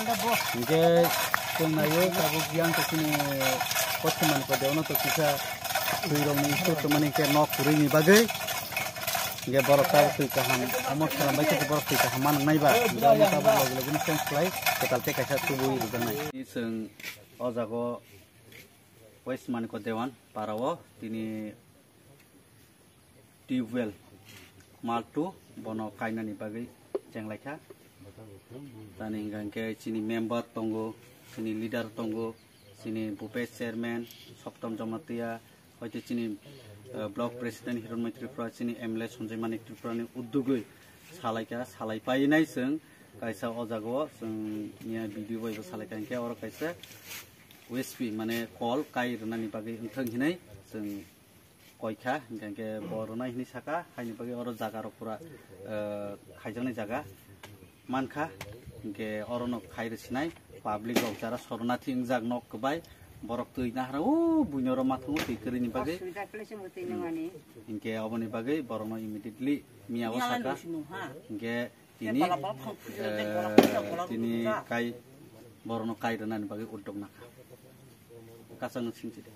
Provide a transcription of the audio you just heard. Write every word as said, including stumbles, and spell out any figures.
Hingke chwng naio tabuk yang to chini Poschim Manikya Dewano to kisa twi rokni issue tongmani hingke nok kwrwini bagwi. Hingke borok tabuk twi kaham, omo swnam bai khe borok twi kaham ma nwngnai ba. Hingke omo tabuk logi logi no change khlai kwtal tei kaisa tubui rwjaknai. Chwng o jago West Manikya Dewan para o tini tubewell mal two bono kainani bagwi chenglaikha. Tani hingka hingke chini member tongo, chini leader tongo, chini Bhupesh chairman, Soptom Jamatia, hoite chini, eh, block president Hironmoi Tripura, chini M L A Sanjay Manik Tripura ni uddugwi salaikha, salai painai chwng kaisa o jaga o chwng miya video bai bo salaikha, hingke oro kaisa U S P mane kol kai rwnani bagwi wngthang hinai chwng koikha, hingke hingke bo rwnai hinui saka, haini bagwi oro jaga rok pura, eh, khaijaknai jaga mankha, hingke oro no khai rwsinai public rok jara sornathi wngjak nok kwbai, borok twi nahara o buino oro mathango twi kwrwini bagwi. Hingke oboni bagwi borokno immediately miya o saka, hingke tini, eh, tini kai borokno kai rwnani bagwi uddog nakha. Kachangno singchi de.